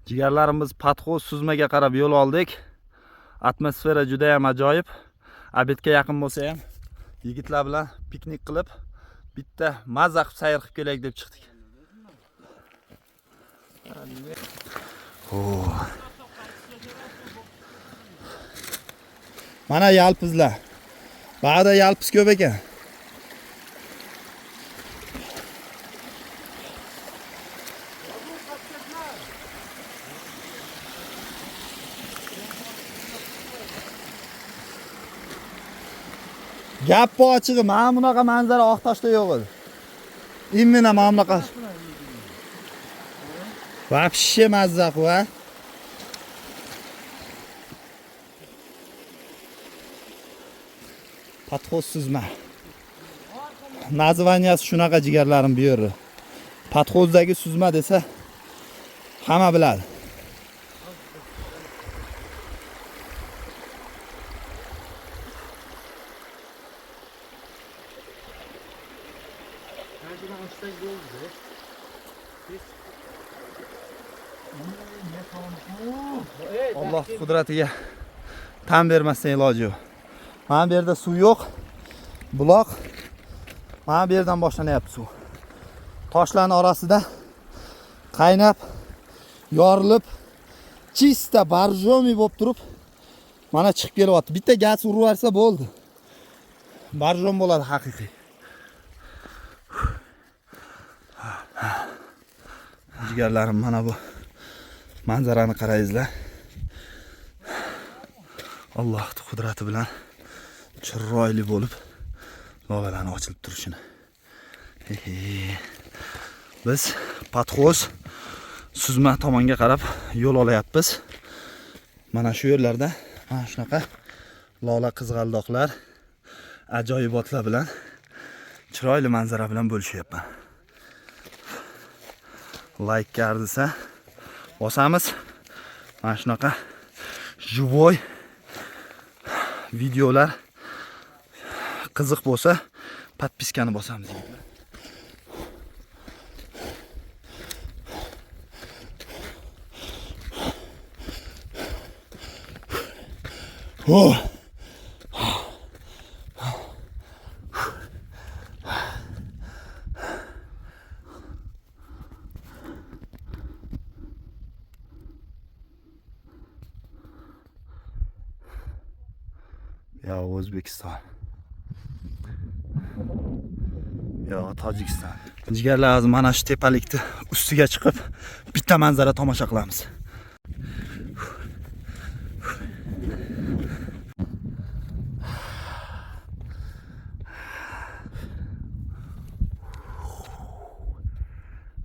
Jigarlarimiz Patxoz suzmaga qarab yo'l oldik. Atmosfera juda ham ajoyib. Обедga yaqin bo'lsa ham yigitlar bilan piknik qilib, bitta mazza qilib sayr qilib kelaylik deb chiqdik. Oo. Mana yalpizlar. Bag'da yalpiz ko'p ekan. Gap ochig'i, mana bunaqa manzara Oqtoshda yo'q edi. Именно mana bunaqa. Вообще mazza qilib, a? Patxoz suzma. Названия si shunaqa jigarlarim bu yerda. Patxozdagi suzma desa hamma biladi. Alloh qudratiga tan bermasdan iloji yo'q. Mana bu yerda suv yo'q. Buloq mana bu yerdan boshlanyapti suv. Toshlarning orasida qaynab, yorilib, чисто боржоми bo'lib turib mana chiqib kelyapti. Bitta gaz urib yuborsa bo'ldi. Боржом bo'ladi haqiqiy. Jigarlarim, mana bu manzarani qaraysizlar. Alloh qudrati bilan chiroyli bo'lib lolalarni ochilib turishini. Ehe. Biz Patxoz suzma tomonga qarab yo'l olyapmiz. Mana shu yerlarda mana shunaqa lola qizg'aldoqlar ajoyibotlar bilan chiroyli manzara bilan bo'lishyapman. Laykka arzisa bosamiz. Mana shunaqa живой videolar qiziq bo'lsa подписка ni bosamiz yigitlar. Oh. Ya O'zbekiston. Yo Tojikiston. Jigarlar, hozir mana shu tepalikni ustiga chiqib bitta manzara tomosha qilamiz.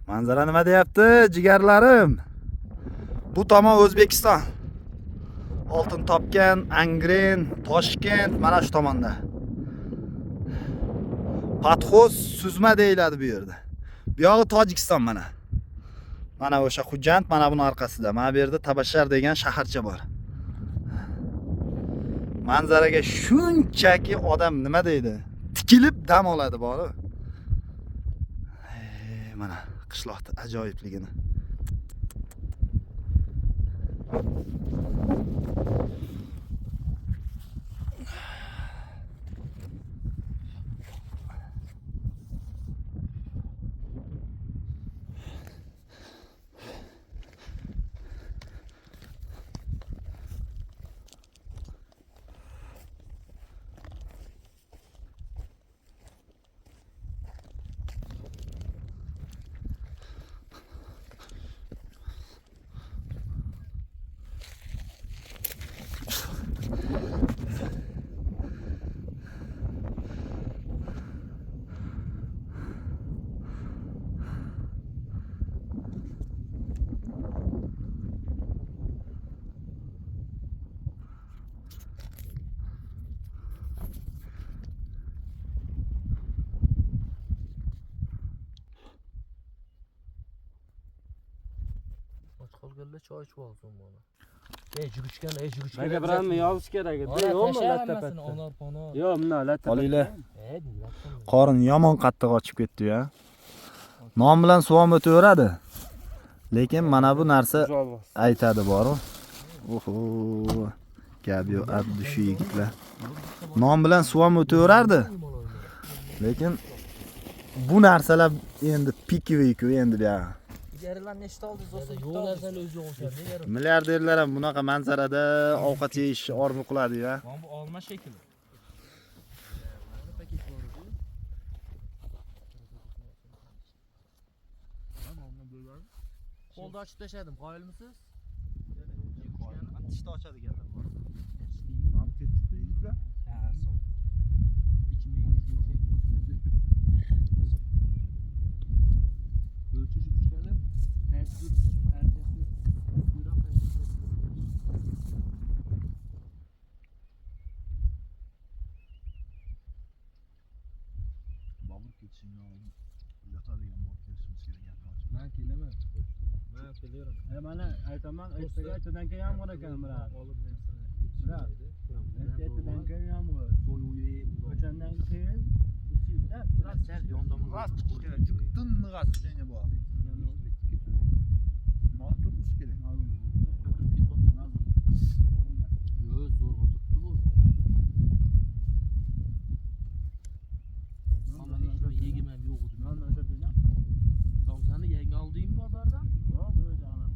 Manzara nima deyapti, jigarlarim? Bu tomon O'zbekiston. Oltin topgan Angren, Toshkent mana shu tomonda. Patxoz suzma deyiladi bu yerda. Bu yog'i Tojikiston mana. Mana o'sha Xo'jand, mana buni orqasida. Mana bu yerda Tabashar degan shaharcha bor. Manzaraga shunchaki odam nima deydi? Tikilib dam oladi bori. Mana qishloqni ajoyibligini. Och qolganlar choy ichib olsin mana. Ey jiguchkan, ey jiguchkan. Aka biramni yozish kerak edi. Yo'qmi latta-patta? Onor ponor. Yo'q, bundoq latta. Olinglar. Ey latta. Qorin yomon qattiq ochib ketdi ya. Non bilan suv ham o'taveradi. Lekin mana bu narsa aytadi boru. Oho. Gap yo'q, abdushu yigitlar. Non bilan suv ham o'taverardi. Lekin bu narsalar endi pikiviy-ku endi buyog'i. Ilgarilar nechta oldingiz do'stim? Yo'q narsani o'zi yo'q o'sha. Milliarderlar ham bunaqa manzarada ovqat yeyish orzu qiladi-ya. Mana bu olma shekilli. Qo'lda ochib tashladim, qoyilmisiz? Tishni ochadiganlar bor. Yigitlar. Bobur ketishingdan oldin yotadigan bo'lib kelishimiz kerak. Men kelaman. Men kelaman. Mana aytaman, ertaga ertadan keyin yomg'ir ekan, biroq. Olib narsani. Biroq. Ertadan keyin yomg'ir. O'shandan keyin ichida Rost chiqish kerak. Tiniq освещение bor. Nima turtib kerak? Yo'q, zo'rg'a turibdi bu. Ammo hech bir yegim ham yo'q edi. Non o'sha degan. Somsani yangi oldingmi bozordan? Yo'q, o'zi ana.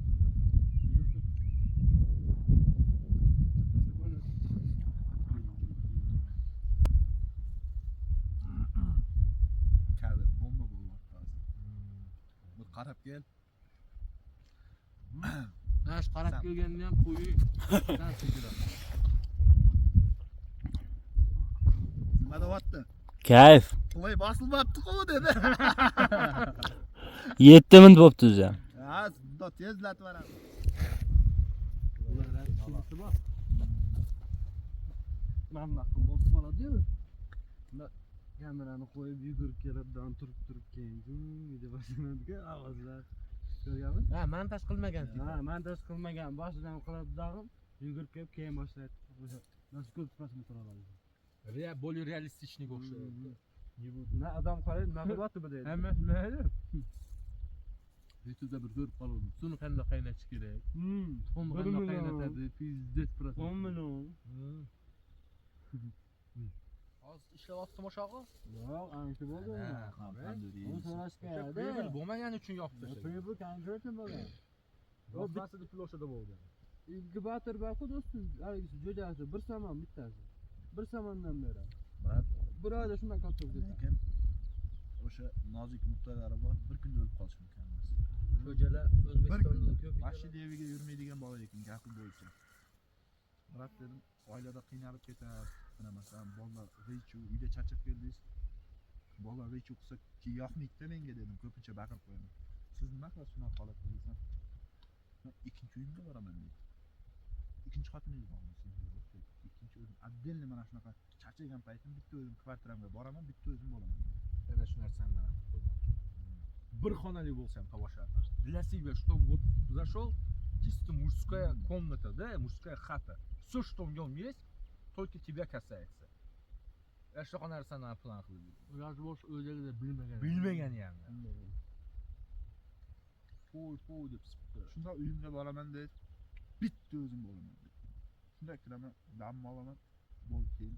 Kadr bomba bo'lyapti hozir. Bir qarab kel. Mana shu qarab kelganini ham qo'ying. San sekirasan. Nima deyapti? Kayf. Voy bosilmabdi-ku dedi. 7 minut bo'pti o'zi. Ha, bundoq tezlatib yuboramiz. Mana bunaqa bo'lib qoladi-yu. Bunda kamerani qo'yib yugurib kelib, dan turib turib keyin video boshlanadi-ku ovozlar. Ko'rganmiz? Ha, montaj qilmagan. Ha, montaj qilmagan, boshidan qilib dag'im yugurib kelib keyin boshlaydi. O'sha nasıl ko'p просмотр oladi. Более реалистичный o'xshayapti. Na odam qaraydi, nima qilyapti bu deydi. Hammasi mayli. YouTube'da bir ko'rib qoldim. Suvni qanday qaynatish kerak? Tuxumni Bir qanday million. qaynatadi? Pizdец просто. 10 million. Hozir ishlayaptimi o'shog'i? Yo'q, ancha bo'ldi. Uni so'rash kerak. Прибыль bo'lmagani uchun yopib tashlagan. Прибыль конкретно bo'lgan. Bosmasida pul o'shada bo'lgan. Inkubator bor-ku do'stim, haligisi jo'jasi bir somon bittasi. Bir somondan beradi. Brat, Bir oyda shundan katta bo'lib ketadi. lekin o'sha nozik nuqtalari bor, bir kunda o'lib qolishi mumkin emas. Jo'jalar O'zbekistonda ko'p. Vahshiy deviga yurmaydigan bola ekan, gapi bo'yicha. Brat dedim, oilada qiynalib ketar. Mana masalan, bolalar g'iychu, uyda charchab keldingiz. Bolalar g'iychu qilsa yoqmaydi-da menga dedim, ko'pincha baqirib qo'yaman. Siz nima qilasiz shunaqa holatda desam, men ikkinchi uyimga boraman deydi. Ikkinchi xotiningiz bormi? Yo'q deydi. Ikkinchi o'zim отдельно mana shunaqa charchagan paytim bitta o'zim kvartiramga boraman, bitta o'zim bo'laman. Ana shu narsani man qilib qo'ymoqchiman. Bir xonali bo'lsa ham tomosha. Для себя, чтобы вот зашел, чисто мужская комната, да, мужская хата. Все, что в нем есть, только тебя касается. Ya shunaqa narsani man plan qilib yuribman. Ular bo'sh o'zlari bilmagan. Bilmagani ham. Qo'y, qo'y deb sipdi. Shundoq uyimga boraman deydi. Bitta o'zim bo'laman deydi. Shunday kiraman, dam olaman, bo'ldi keyin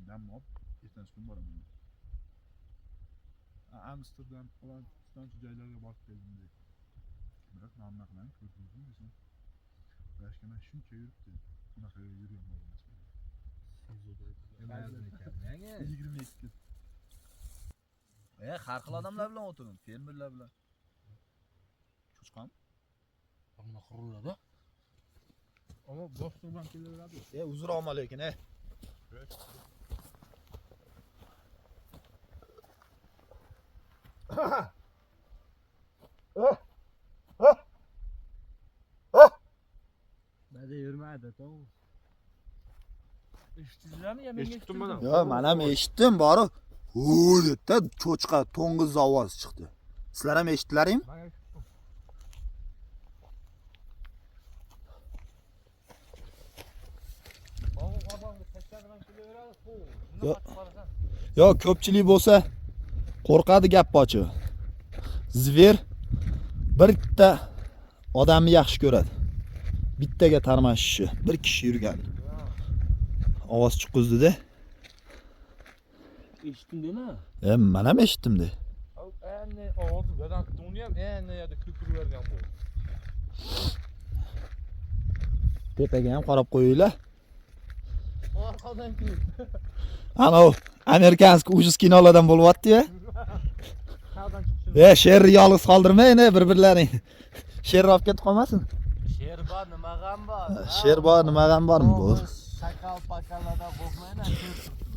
dam olib ertasi kuni boraman deydi. Amsterdam falan pistonchi joylarga borib keldim deydi. Biroq mana bunaqa qilaman, ko'rdingizmi desam. Boshqa man shuncha yuribdi. Bunaqa yurgan bola emas. Yangi. 22. Har xil odamlar bilan o'tirdim, fermerlar bilan. Cho'chqam. Buni quriladi. Ammo boshliq bilan kelaveradi. Uzr olma lekin, Ba'zi yurmaydi, to'g'ri. Eshitdingizlarmi yo menga Eshitdim mana. Yo, men ham eshitdim, borib, hu debdi, cho'chqa to'ng'iz ovozi chiqdi. Sizlar ham eshitdilaringmi? Men eshitdim. Yo. Yo, ko'pchilik bo'lsa qo'rqadi gap pochi. Zver bitta Odamni yaxshi ko'radi. Bittaga tarmashishi, bir kishi yurgan. Ovoz chiqizdi-da. Eshitdim dema. Men ham eshitdim-da. Endi ovozi badan uni ham endi yerda ko'pirib bergan bu. Tepaga ham qarab qo'yinglar. Orqadan keyin. Ana u amerikanskiy ужас kinolardan bo'lyapti-ya. Sherni yolg'iz qoldirmang, bir-birlaring. Sher olib ketib qolmasin. Sher bor, nima g'am bor? Sher bor, nima g'am bormi bu? Shakal pakallardan qo'rqmanglar, sher turibdi.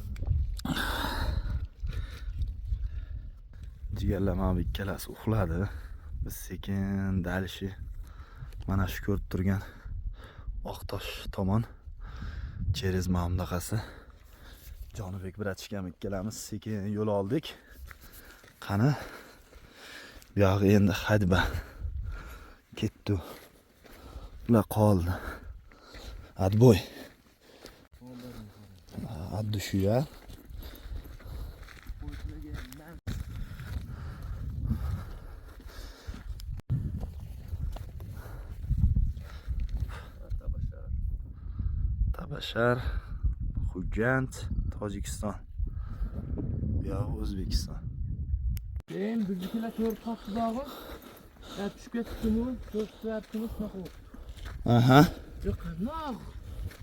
Jigarlar mana bu ikkalasi uxladi. Biz sekin dalishi mana shu ko'rib turgan oq tosh tomon через mana bunaqasi. Jonibek bratishkam ikkalamiz sekin yo'l oldik. Qani bu yog'i endi hadba ketdi. Ular qoldi. Adboy. Abdushuya. Tabashar, Xo'jand, Tojikiston. Bu yog'i O'zbekiston. Keyin biznikilar ko'rib qolibdi dog'i. Ya tushib ketdimi? Ko'rib turibdimi shunaqa bo'ldi. Aha. Yo'q, qandoq?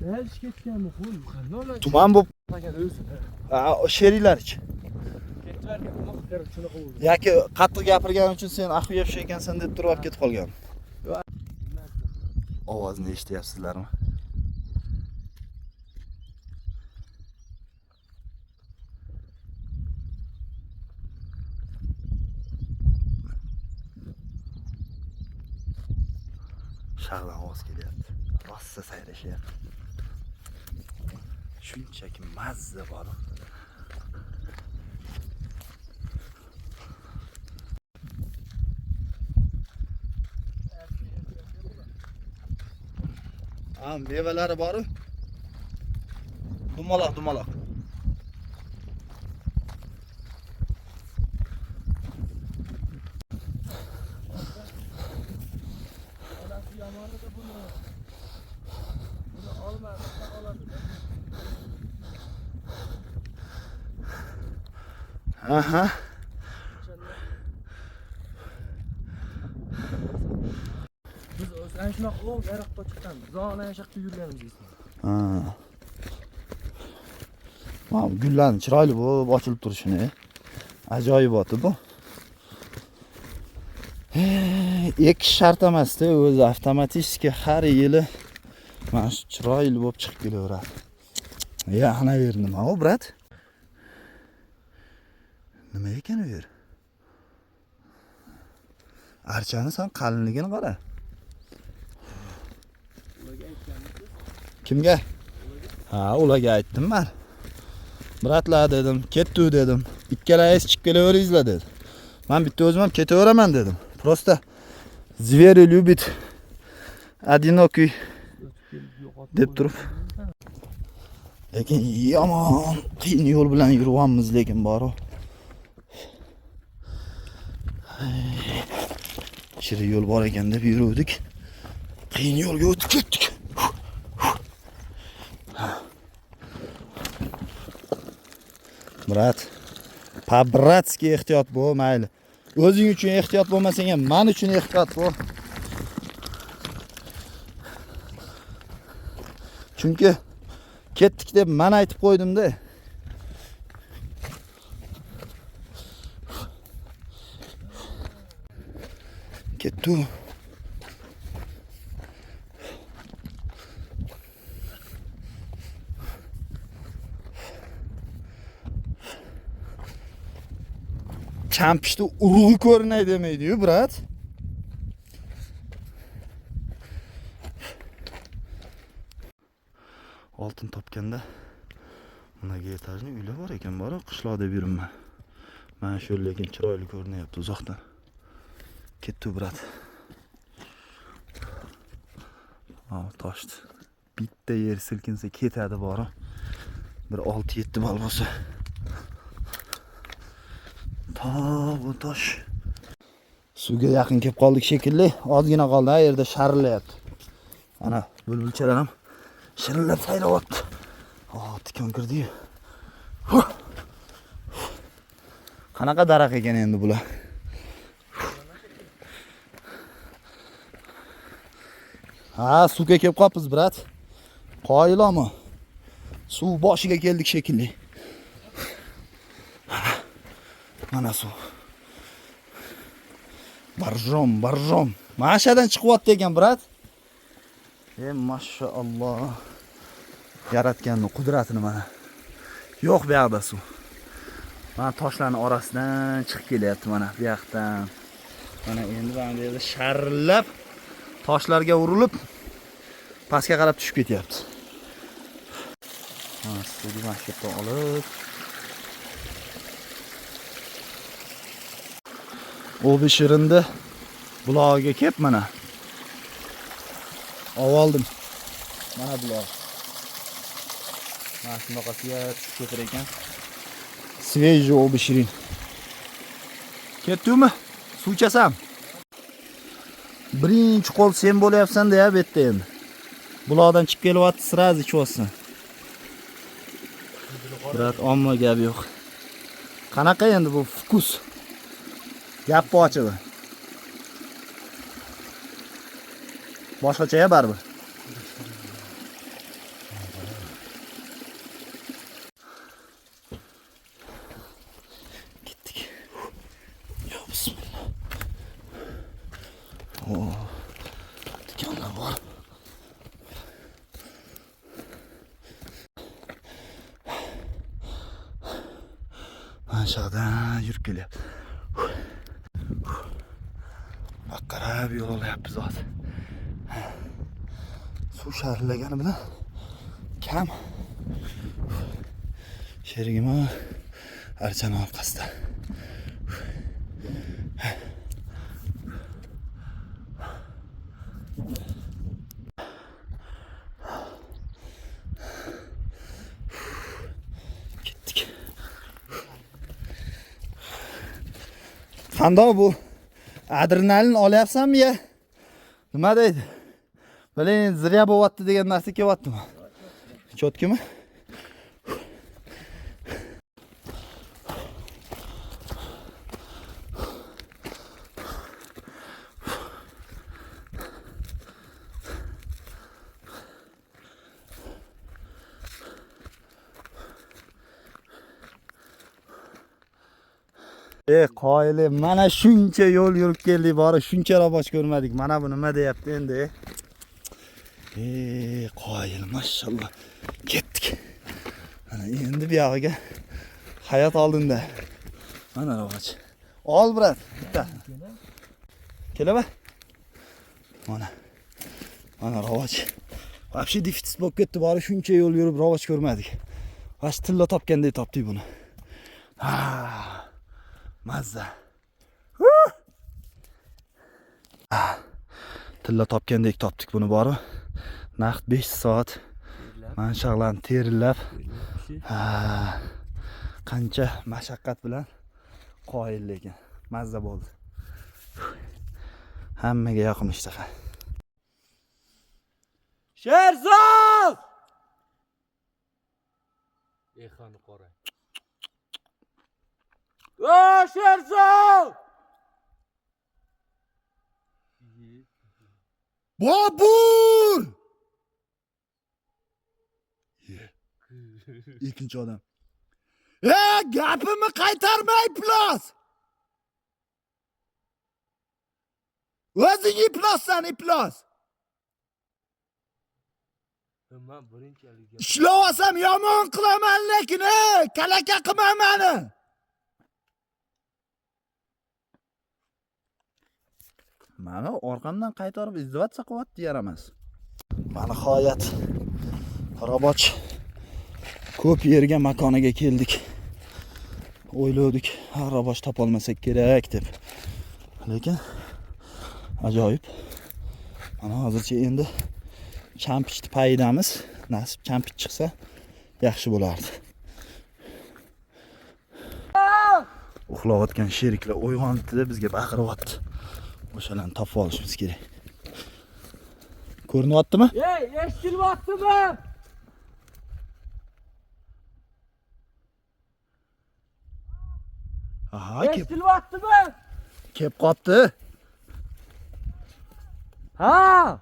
Dal tushib ketganmi qo'l? Qandoq? Tuman bo'lib Qolgan o'zi. Sheriklarchi. Ketib unaqa shunaqa bo'ldi. Yoki qattiq gapirganim uchun sen axuyapshi ekansan deb turib olib ketib qolgan. Ovozini eshityapsizlarmi? Shag'dan ovoz kelyapti. Rossa sayrashyapti. Shunchaki mazza bor. Ha, mevalari bor-u. Dumaloq, dumaloq. Aha. Biz o'zi ana shunaqa o'ng aroqqa chiqqan. Zona ana shu yoqda yurganimiz esimda. Ha. Mana bu gullarni chiroyli bo'lib ochilib turishini. Ajoyiboti bu. Ekish shart emas-da, o'zi avtomatik har yili mana shu chiroyli bo'lib chiqib kelaveradi. Ya, ana yer nima u, brat? Nima ekan u yer? Archani sen qalinligini qara. Kimga? Ha, ularga aytdim men. Bratlar dedim, ketdi dedim. Ikkalangiz chiqib kelaveringizlar dedim. Men bitta o'zim ham ketaveraman dedim. Просто звери любит одинокий deb turib. Lekin yomon qiyin yo'l bilan yuryapmiz lekin bor-u. Shirin yo'l bor ekan deb yuruvdik. Qiyin yo'lga o'tib ketdik. Brat, по-братски ehtiyot bo'l, mayli. O'zing uchun ehtiyot bo'lmasang ham men uchun ehtiyot bo'l. Chunki ketdik deb men aytib qo'ydim-da. Ketdi. Champishni urug'i ko'rinay demaydi-yu, brat. Oltin topganda bunaqa etajli uylar bor ekan, bor-u, qishloq deb yuribman. Mana shu lekin chiroyli ko'rinyapti uzoqdan. Ketdi, brat. Toshdi. Bitta yer silkinsa ketadi bor-u. Bir 6-7 bal bo'lsa. Ta bu tosh. Suvga yaqin kelib qoldik shekilli. Ozgina qoldi, ha yerda sharillayapti. Ana bulbulchalar ham shirillab sayrayapti. Oh, tikon kirdi-yu. Qanaqa daraxt ekan endi bular? Ha, suvga kelib qolibmiz, brat. Qoyilmi? Suv boshiga keldik shekilli. Mana suv. Barjom, barjom. Mana shu yerdan chiqyapti ekan, brat. Mashalloh. Yaratganning qudratini mana. Yo'q bu yoqda suv. Mana toshlarning orasidan chiqib kelyapti mana bu yoqdan. Mana endi mana bu yerda sharillab toshlarga urilib pastga qarab tushib ketyapti. Mana suvni mana shu yerdan olib Obi shirinni bulog'iga kelib mana oldim. Mana buloq. Mana shunaqasiga tushib ketar ekan. Svejiy obi shirin. Ketdimi? Suv ichasam. Birinchi qo'l sen bo'lyapsan deya bu yerda endi. Buloqdan chiqib kelyapti, sразу ichyapsan. Brat, omma gap yo'q. Qanaqa endi bu вкус? Gap ochig'i. Boshqacha-ya baribir. Ketdik. Yo, bismillah. Oh, tikanlar bor. Mana shu yoqdan yurib kelyapti. Bak qarab yo'l olyapmiz hozir. Suv sharillagani bilan kam. Sherigim archani orqasida. Ketdik. Qandoq bu? Adrenalin olyapsanmi ya? Nima deydi? Блин, зря bo'lyapti degan narsa kelyaptimi? Cho'tkimi? Qoyili, mana shuncha yo'l yurib keldik, bori shuncha robot ko'rmadik. Mana bu nima deyapti endi? Qoyil, mashalloh. Ketdik. Mana endi bu yog'iga hayot oldinda. Mana robot. Ol, brat, bitta. Kelaba. Mana. Mana robot. Вообще defitsit bo'lib ketdi, bori shuncha yo'l yurib robot ko'rmadik. Vash tilla topgandek topdik buni. Ha. Mazza. Tilla topgandek topdik buni bori. Naqd 5 soat mana shag'larni terillab, qancha mashaqqat bilan qoyil, lekin mazza bo'ldi. Hammaga yoqimli ishtaha. Sherzod! Exani qora. O Sherzod! Bobur! Ikkinchi odam. Gapimni qaytarmay iflos! O'zing iflossan, iflos! Men birinchi haligi Ishlavasam yomon qilaman lekin, kalaka qilma mani. Mana orqamdan qaytarib izdivatsa qilyapti yaramas. Mana nihoyat Roboch ko'p yerga makoniga keldik. O'ylovdik, ha roboch topolmasak kerak deb. Lekin ajoyib. Mana hozircha endi champichni payidamiz. Nasib champich chiqsa yaxshi bo'lardi. Uxlayotgan sheriklar uyg'onibdi-da, bizga baqiryapti. O'shalarni topib olishimiz kerak. Ko'rinyaptimi? Ey, eshitilyaptimi? Aha, kelib Eshitilyaptimi? kelib qopti. Ha!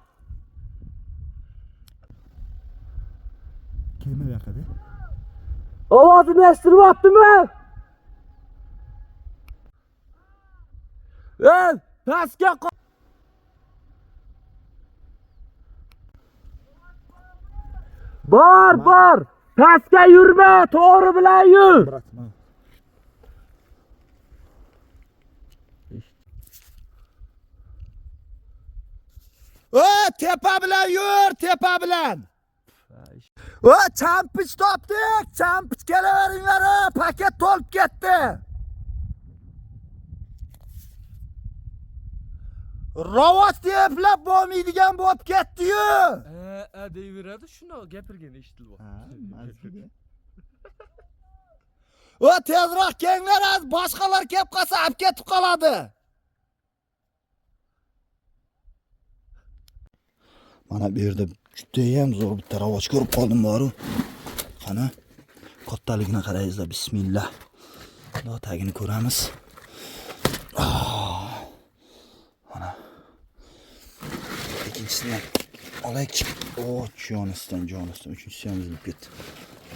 Kema bu yoqda. Ovozim eshitilyaptimi? Ey, pastga Bor, bor. Pastga yurma, to'g'ri bilan yur. Brat, mana. O, tepa bilan yur, tepa bilan. O, champich topdik. Champich kelaveringlar, paket to'lib ketdi. Ravot eplab bo'lmaydigan bo'lib ketdi-yu. Deyveradi, shuni gapirgani eshitilyapti. O, tezroq kelinglar, az boshqalar kelib qolsa olib ketib qoladi. Mana bu yerda judayam zo'r bitta ravoj ko'rib qoldim boru. Qani, kattaligini qarangizlar, bismillah. Xudo tagini ko'ramiz. Mana. Ikkinchisini ham olaylik. O, jonisidan, jonisidan, uchinchisi ham uzilib ketdi.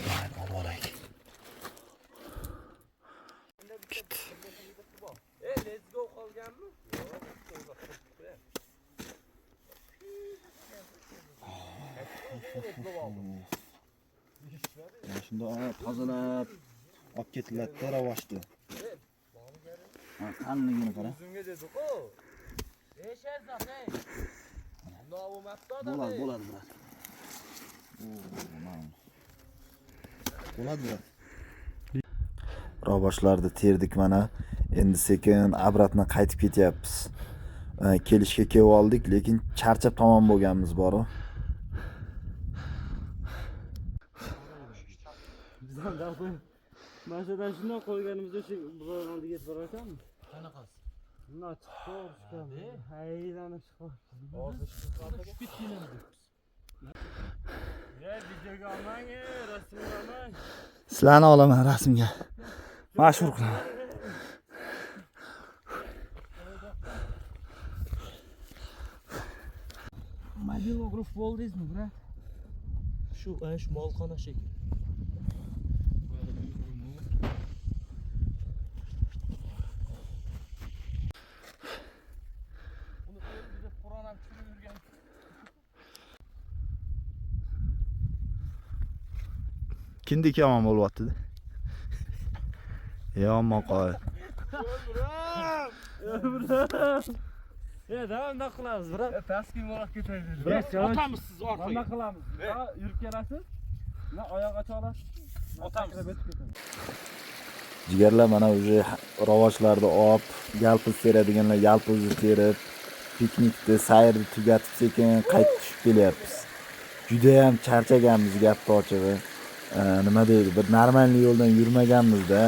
Mayli, olib olaylik. Ey, let's go qolganmi? Mana shunda tozalab olib ketiladida ravojni. Ha, qalinligini qara. Uzunga dedi-ku. Ey, Sherzod, ey. Bundoq bo'lmabdi odam. Bo'ladi, bo'ladi, brat. Bo'ladi, brat. Roboshlarni terdik mana. Endi sekin обратно qaytib ketyapmiz. Kelishga kelib oldik, lekin charchab tamom bo'lganmiz boru. Biz ham dafı Masadan shundoq qo'yganimizda shu bularni oldiga yetib borasanmi? Qanaqasi? Bundoq chiqib to'g'ri chiqamiz. Aylanib chiqib. Tushib ketgan debmiz. Ya videoga olmang, rasmga olmang. Sizlarni olaman rasmga. Mashhur qilaman. Mobilograf bo'ldingizmi, bra? Shu, shu molxona shekilli. Uni o'ldi deb Qur'on ham tushirib yurgan. Kindik yomon bo'lyapti-da. Yomon qo'y. Ya, davomda qilamiz, brat. Pastga yumaloq ketadi. Brat, Otamiz siz orqaga. Nima qilamiz? Yurib kelasiz. Na oyoq olasiz. Otamiz. Jigarlar mana уже ravojlarni olib, yalpiz teradiganlar yalpizni terib, piknikni, sayrni tugatib sekin qaytib tushib kelyapmiz. Juda ham charchaganmiz gapni ochig'i. Nima deydi, bir normalniy yo'ldan yurmaganmiz-da.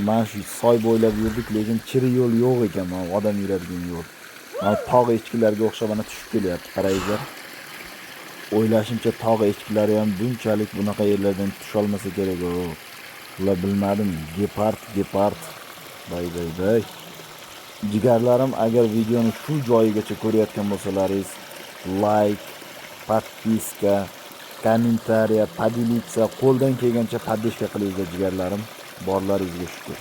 Mana shu soy bo'ylab yurdik, lekin chiri yo'l yo'q ekan, mana odam yuradigan yo'l. Mana tog' echkilarga o'xshab mana tushib kelyapti, qarangizlar. O'ylashimcha tog' echkilari ham bunchalik bunaqa yerlardan tusholmasa kerak u. Ular bilmadim, gepard, gepard. Bay bay bay. Jigarlarim, agar videoni shu joyigacha ko'rayotgan bo'lsalaringiz, like, podpiska, kommentariya, поделиться, qo'ldan kelgancha поддержка qilingizlar jigarlarim. Borlaringizga shukr.